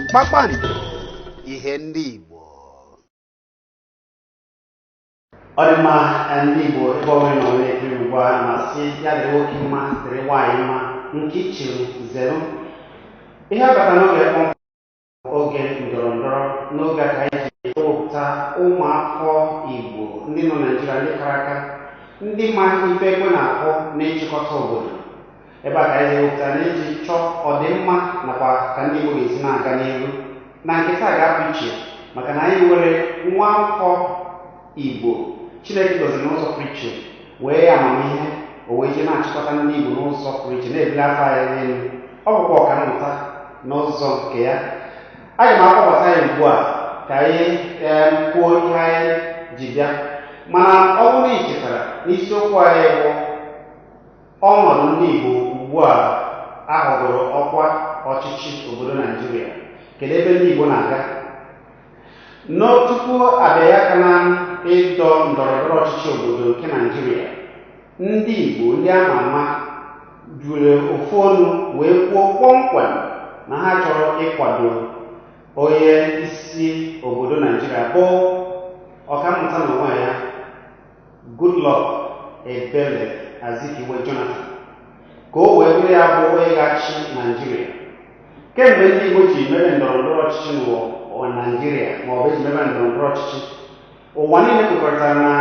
Kpakpando, ihe ndị Igbo. Ọ dị mma, ndị Igbo, ebe ọbụla nọ na-ekiri ugbu a, ma sị ya dịrị nwoke mma, dịrị nwaanyị mma, nke ichiri zero. Ihe abata n'oge kpọmkwem, oge ndọrọ ndọrọ, n'oge a ka anyị ji ewepụta ụmụafọ Igbo ndị nọ Naijiria, ndị kara aka, ndị ma ife ekwe na-akụ n'ịchịkọta obodo. Ebe a ka anyị ji ewepụta na-eji chọọ ọdịmma nakwa ka ndị Igbo ga-esi na-aga n'ihu. Na nke taa ga-apụ iche, maka na anyị nwere nwa afọ Igbo Chineke gọziri n'ụzọ pụrụ iche, wee amamihe o wee jee na-achịkọta ndị Igbo n'ụzọ pụrụ iche, na-ebuli afọ anyị n'elu. Ọ bụkwa ọkammụta n'ụzọ nke ya. Aga m akpọbata ya ugbu a ka anyị kwuo ihe anyị ji bịa. Mana ọ bụrụ na ị chetara, n'isiokwu anyị bụ ọnọdụ ndị Igbo ugbu a ahọgoro ọkwa ọchịchị obodo Naijiria, kedu ebe ndị Igbo na-aga tupu abịa ya aka na ịdọ ndọrọ ndọrọ ọchịchị obodo nke Naijiria. Ndị Igbo ndị ama ama juru ofu ọnụ wee kwuo kpọmkwem na ha chọrọ ịkwado onye isi obodo Naijiria, bụ ọkammụta na onwe ya, Goodluck Ebele Azikiwe Jonathan, ka o wee bụrụ ya bụ onye ga-achị Naijiria. Kemgbe ndị Igbo ji mebe ndọrọ ndọrọ ọchịchị n'ụwa Naijiria, ma ọ bụ eji mebe ndọrọ ndọrọ ọchịchị, ụwa niile kwekọrịtara na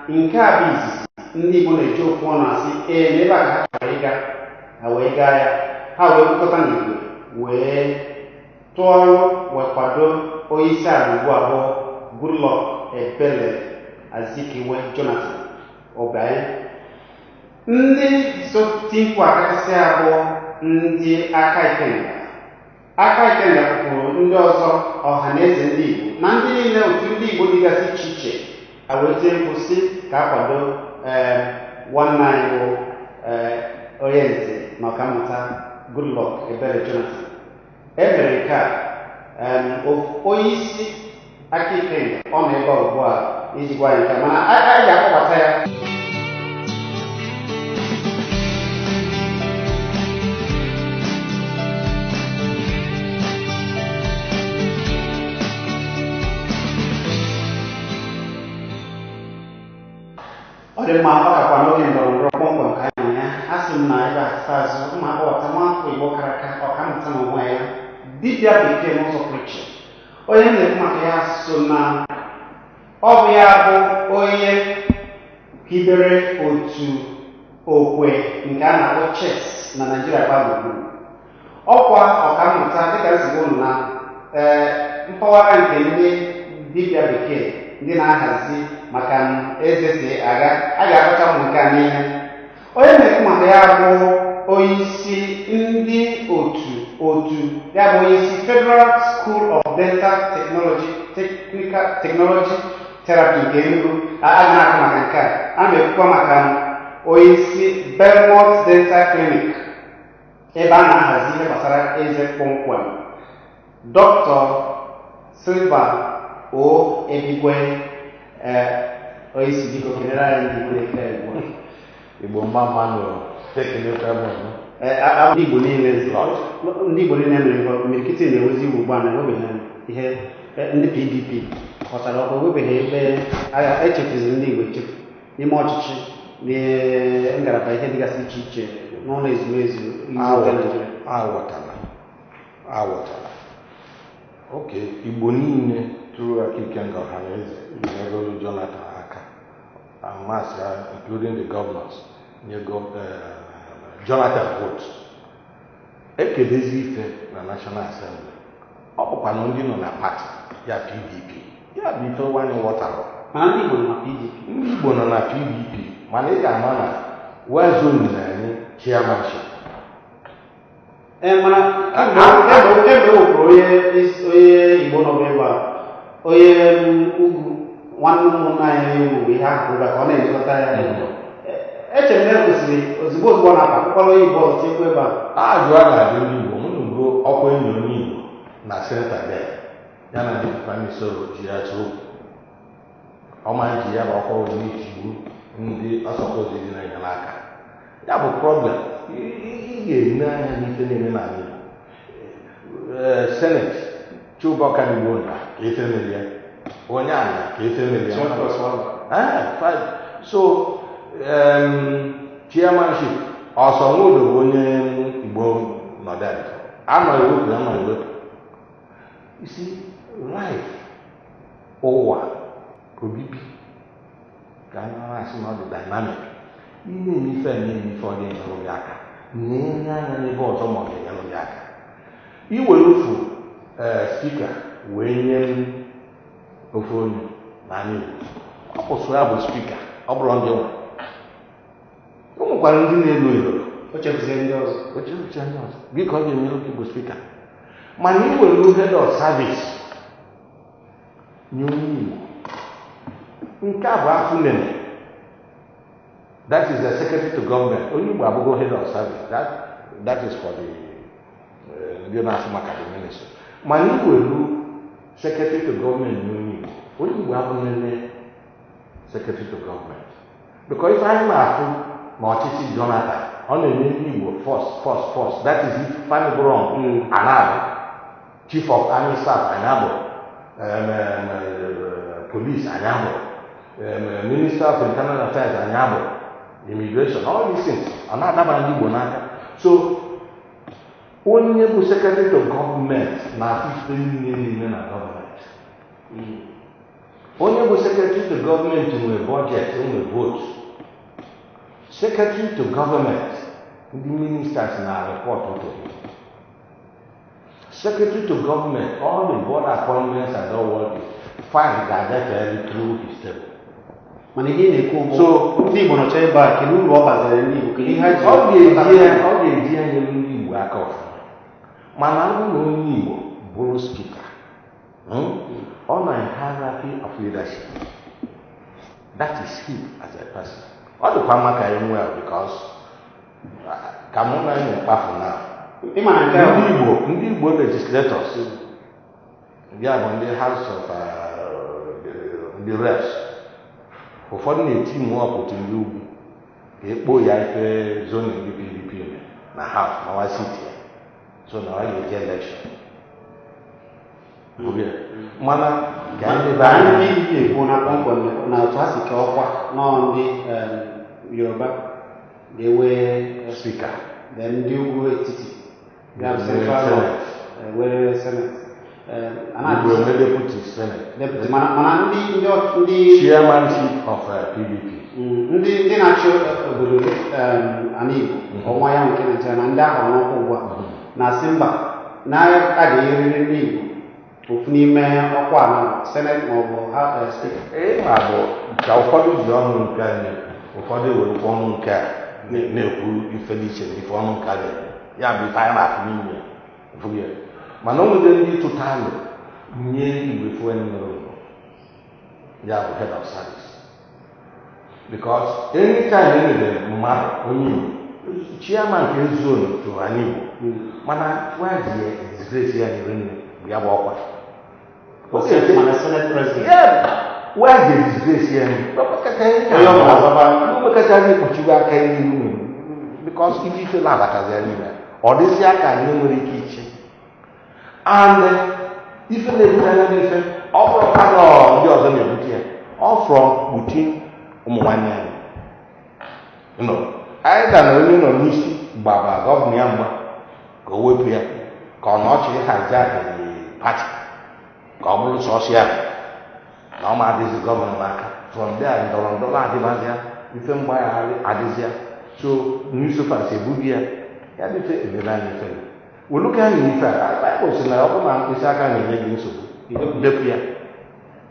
nke a bụ izizi ndị Igbo na-eji okwu ọnụ asị ee, n'ebe a ka ha chọrọ ịga. Ha wee gaa ya, ha wee kwekọta n'igwe wee tụọ ọrụ wee kwado onye isi ala ugbu a, bụ Goodluck Ebele Azikiwe Jonathan. Ọbanye ndị so ti mkpu akachasị abụọ, ndị Aka Ikenga. Aka Ikenga kwuru, ndị ọzọ, ọha na eze ndị Igbo na ndị niile, otu ndị Igbo dịgasị iche iche, a wee tie mkpu si ka akwado ee nwanne anyị bụ onye nze na ọkammụta Goodluck Ebele Jonathan. E mere nke a, onye isi Aka Ikenga ọ nọ ebe a ugbu a iji gwa anyị nke a, mana anyị ga-akpọbata ya. Ọ dị mma, ọ kakwa n'oge ndọrọ ndọrọ kpọmkwem ka anyị nọ ya. A sị m na ebe a tata azụ mma akpọbata nwafọ Igbo kara aka, ọkammụta na onwe ya, dibịa bekee n'ụzọ pụrụ iche. Onye m na-ekwu maka ya so na ọ bụ ya bụ onye hibere otu okwe nke a na-akpọ chess na Naịjirịa gbaa gburugburu. Ọkwa ọkammụta dịka nsogbu unu na ee mpaghara nke ndị dibịa bekee, ndị na-ahazi maka eze si aga, a ga-akọcha ụmụ nke a n'ihe. Onye na-ekwu maka ya bụ onye isi ndị otu ya bụ onye isi Federal School of Dental Technology, Technical Technology Therapy nke Enugu. A na-akụ maka nke a, a na-ekwukwa maka onye isi Belmont Dental Clinic, ebe a na-ahazi ihe gbasara eze kpọmkwem, Dr. Silva O Ebigwe. Ee, onye isi, biko kelere anyị ndị Igbo na-ekiri anyị ugbu a. Igbo mma mma nụ, ekelekwa m unu. Ee, ndị Igbo niile, ndị Igbo niile mere ihe imirikiti na-enwezi iwu ugbu a na enwebeghị ihe ndị PDP ghọtara ọkụ, enwebeghị ebe agha echefuziri ndị Igbo echefu n'ime ọchịchị na ngalaba ihe dịgasị iche iche n'ụlọ ezumezu izu nke Naijiria. Aghọtara, aghọtara. Oke Igbo niile tụrụ Aka Ikenga Ọhaneze nyegolu Jonathan aka, amasị, including the governors, nyego Jonathan vote. Ekedezi ife na National Assembly, ọ bụkwanụ ndị nọ na party ya, PDP, ya bụ ife nwanyị ghọtara. Mana ndị Igbo nọ na PDP. Ndị Igbo nọ na PDP, mana ị ga-ama na wezonu na anyị chairmanship. Ee, mana kemgbe e wepụrụ onye Igbo nọ ebe a, onye ugwu, nwanne ụmụnna anyị onye ugwu, ihe ahụ ebe a ka ọ na-elekọta ya, echere m na e kwesịrị ozugbo ozugbo ọ na-akpa akwụkwọ onye Igbo ọzọ tinyekwa ebe a. Ajụ a ga-ajụ ndị Igbo, mụ na ọkwa enyi onye Igbo na center there, ya na ndị Fanisoro ji ya chụrụ ọma ji ya bụ ọkwa onye itigbu ndị ọsọkọzi dị na-enyere aka. Ya bụ problem. Ị ga-ene anya n'ife na-eme n'ala Igbo. Senate Chuba Ọkadigbo na ka ife mere ya, onye ala ka ife mere ya. Surplus wala. Ah, fine. So chairmanship ọsọ nwodo bụ onye Igbo nọ there. Anọ ewepụ, anọ ewepụ. You see, life, ụwa obibi ka anyị na-asị na ọ dị dynamic. Ị na-eme ife a, na-eme ife, ọ ga-enyere gị aka, na-enye anya n'ebe ọzọ, ma ọ ga-enyere gị aka iwere ofu speaker wee nye m ofe onye n'ala Igbo. Ọ kwụsịrị ya bụ speaker, ọ bụrụ ndị nwe o nwekwara ndị na-elo elo. O chefuzie ndị ọzọ. Oche uche ndị ọzọ biko, ọ ga-enyere gị bụ speaker, mana iwere head of service nye onye Igbo, nke a bụ afụ nene. That is the secretary to government. Onye Igbo abụgo head of service, that is for the ndị na-asụ maka the ministry. Mana iwere secretary to government nye onye Igbo, onye Igbo abụghị secretary to government, because ife anyị na-afụ n'ọchịchị Jonathan, ọ na-eme ndị Igbo force, force, force. That is if Fani wrong. Ana-abụ chief of army staff, anyị abụ police, anyị abụ minister of internal affairs, anyị abụ immigration, all these things ọ na-adaba ndị Igbo n'aka. So onye bụ secretary to government na-afụ ife niile na-eme na gọọmenti. Onye bụ secretary to government nwe budget, nwe vote. Secretary to government, ndị ministers na report to him. Secretary to government, all the board appointments and all what is fine ga-agafe through his table. Mana ihe ị na-ekwu bụ ndị Igbo nọcha ebe a, kedu uru ọ baziri ndị Igbo? Kedu ihe ha ji? Ọ ga-eji ya nyere ndị Igbo aka ọfụma, mana ọ bụrụ na onye Igbo bụrụ speaker, ọ nọ in hierarchy of leadership. That is him as a person. Ọ dịkwa mma ka anyị nwee, because ka mụ na anyị na-ekpafu na Ịma na nke a ndị Igbo legislators, ya bụ ndị House of ndị reps, ụfọdụ na-eti mụ ọpụtụ ndị ugwu ka ekpo ya ife zoning ndị PDP mere na House na seat ya, so na ọ ga-eje election. Mana ka anyị lebe na anya. Ndị PDP ekwu na kpọmkwem na otu ha si kee ọkwa nọọ, ndị Yoruba ga-ewe speaker, then ndị ugwu etiti, ya bụ ga-ewe Central Senate. North, were Senate. A Igbo na-adị enwe deputy Senate. Deputy, mana ndị chairmanship of PDP. Ndị na-achị obodo ala Igbo, ọnwa ya nke Naịjirịa na ndị ahụ n'ọkwa ugbu a na-asị mba, na a ga-enyerịrị ndị Igbo ofu n'ime ọkwa ala, Senate maọbụ ha speaker. Ịma bụ ka ụfọdụ ji ọnụ nke a na-ekwu, ụfọdụ ewerekwa ọnụ nke a na-ekwu ife dị iche na ife ọnụ nke a na-ekwu. Ya bụ ife anyị na-afụ n'ime ya. Ịfụghị ya? Mana o nwere ndị tụta alụ nye Igbo ife onye nwere ụlọ, ya bụ head of service, because anytime e nwere mmadụ onye Igbo chairman nke zone tụrụ anyị Igbo, mana waji ya disgrace ya nyere nne bụ ya bụ ọkwa. Mana Senate president. Yeah, where's the disgrace here? Onye ọ bụla zaba. Omekata anyị kpuchiwe aka n'ihu, because ife ife na-abatazi n'ime ọ dịzị aka anyị nwere ike iche. And ife na-ebute anya n'ife ọ bụrụ ka ndị ọzọ na-ebute ya, ọ from kpuchi ụmụ nwanne anyị nọ anyị ga na onye nọ n'isi gbaba governor ya mgba ka o wepụ ya, ka ọ na ọchị hijack party, ka ọ bụrụ sọsọ ya na ọ ma adịzi governor n'aka. From there, ndọrọ ndọrọ adịbazịa, ife mgbagharị adịzịa. So newspapers ebughị ya, ya bụ ife emebe anyị ife weluka anyị ife a. Baịbụl sị na ọ bụrụ na mkpịsị aka na-enye gị nsogbu, depụ ya,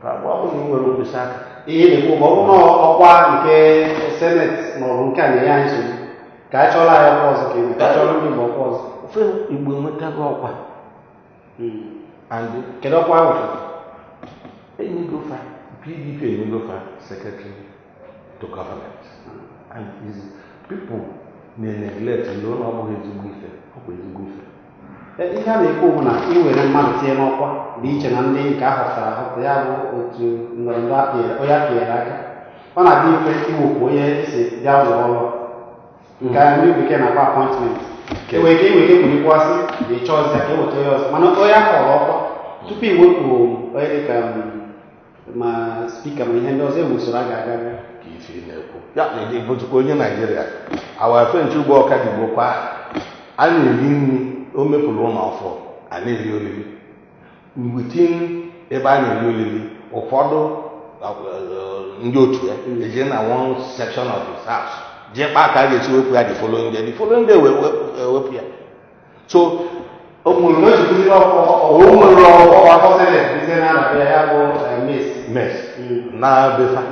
ka ọ bụrụ na ị nwere mkpịsị aka. Ihe na-ekwu bụ ọ bụrụ na ọkwa nke Senate maọbụ nke a na-enye anyị nsogbu, ka a chọrọ anyị ọkwa ọzọ, ka eme ka a chọrọ ndị Igbo ọkwa ọzọ. Ofe Igbo enwetago ọkwa and Kedu ọkwa ahụ? Enyegofa PDP, enyegofa secretary to government, and is people na-neglect lo na ọ bụghị ezigbo ife, ọ bụ ezigbo ife. Ihe a na-ekwu bụ na iwere mmadụ tinye n'ọkwa dị iche na ndị nke a họpụtara ahọpụta, ya bụ otu ndọrọndọrọ onye apịnyere aka. Ọ na-adị mfe iwepụ onye esi bịa ụlọ ọrụ a, nke a ndị bekee na-akpọ appointment. Enwere ike iwere kwulikwasị na ịchọ ọzọ ka eweta onye ọzọ, mana onye a họrọ ọkwa Tupu iwepụ onye dịka ma speaker ma ihe ndị ọzọ, enwe usoro a ga-aga. Ka ife ị na-ekwu ya bụzikwa onye Naijiria awa french ugbo ọka digbo kwa a na-eri nri, o mepụrụ ụlọ ọfọ a na-eri olili within ebe a na-eri olili. Ụfọdụ ndị otu ya eje na one section of his house jee kpaa ka a ga-esi wepụ ya the following day, the following day wepụ ya. So o nwere o nwere ọkọ senate na-abịa ya bụ mes mes na befa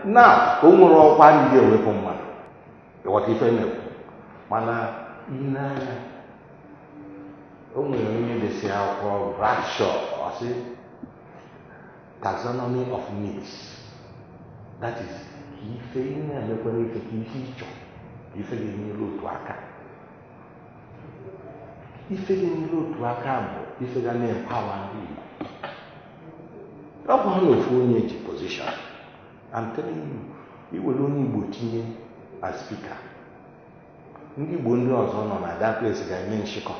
na o nwere ọkwa ndị ewepụ mmadụ. Ịghọta ife na-ekwu? Mana ile anya, o nwere onye desi akwụkwọ, Bradshaw, ọ sị taxonomy of needs, that is ka ife ị na-emekwara, ife ka ife ịchọ, ka ife ga-enyere otu aka. Ife ga-enyere otu aka bụ ife ga na-empower ndị Igbo. Ọ bụ ha na ofu onye ji position. I'm telling you, iwere onye Igbo tinye as speaker, ndị Igbo ndị ọzọ nọ na that place ga-eme nshịkọ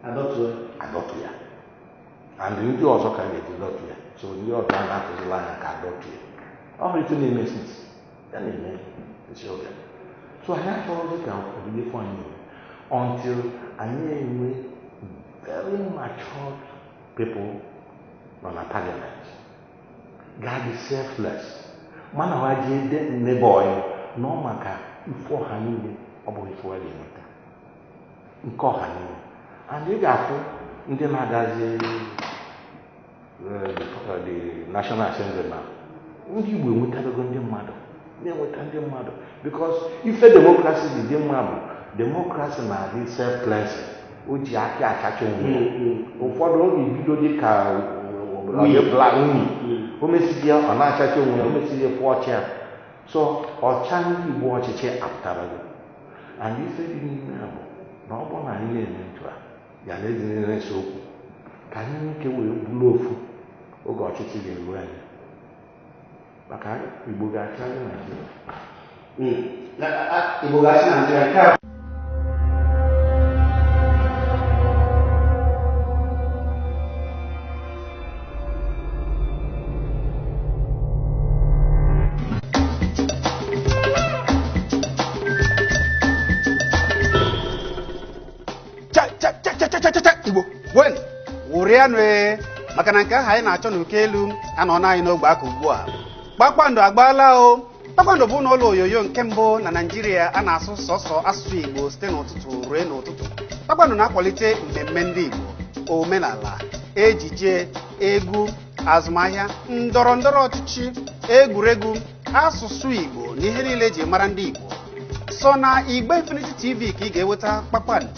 adọtụ ya, and ndị ọzọ ka ga-eji dọtụ ya. So ndị ọzọ a na-atụzila anya ka adọtụ ya. Ọ bụ ife na-eme since ya na-eme esi oge. So anyị achọghịzi ka ọdịnihu anyị eme until anyị enwe very matured people nọ na parliament ga-adị selfless, mana ha ji ede n'ebe ọyị nọ maka ife ọha niile. Ọ bụghị ife ọ ga-enweta nke ọha niile. And ị ga-afụ ndị na-agazi the National Assembly na ndị Igbo enwetago ndị mmadụ na-enweta ndị mmadụ, because ife democracy dị dị mma bụ democracy na-adị self cleansing. O ji aka achacha onwe ya. Ụfọdụ ọ ga-ebido dị ka unyi, o mesizie ọ na-achacha onwe ya, o mesizie fụ ọcha ya. So ọcha ndị Igbo ọchịchị apụtara gị. And ife dị n'ime ya bụ na ọ bụrụ na anyị na-eme ntu a ya na ezi na-ese okwu, ka anyị nwee ike wee bụrụ ofu oge ọchịchị ga-eru anyị, maka Igbo ga-achị anyị Naijiria. Igbo ga-achị Naijiria nke a. Igbo wen wụrịanụ, maka na nke ahụ anyị na-achọ n'uko elu anọ anyị n'ogbe aka ugbu a. Kpakpando agbaala o. Kpakpando bụ ụlọ onyonyo nke mbụ na Naịjirịa a na-asụ sọsọ asụsụ Igbo site n'ụtụtụ ruo n'ụtụtụ. Kpakpando na-akwalite mmemme ndị Igbo, omenala, ejije, egwu, azụmahịa, ndọrọ ndọrọ ọchịchị, egwuregwu, asụsụ Igbo na ihe niile eji mara ndị Igbo. Sọ na Igbe Infinity TV ka ị ga-enweta Kpakpando.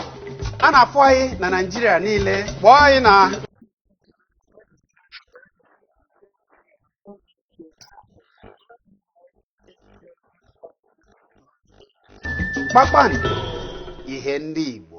A na-afụ anyị na Naịjirịa niile. Kpọọ anyị na Kpakpando, ihe ndị Igbo.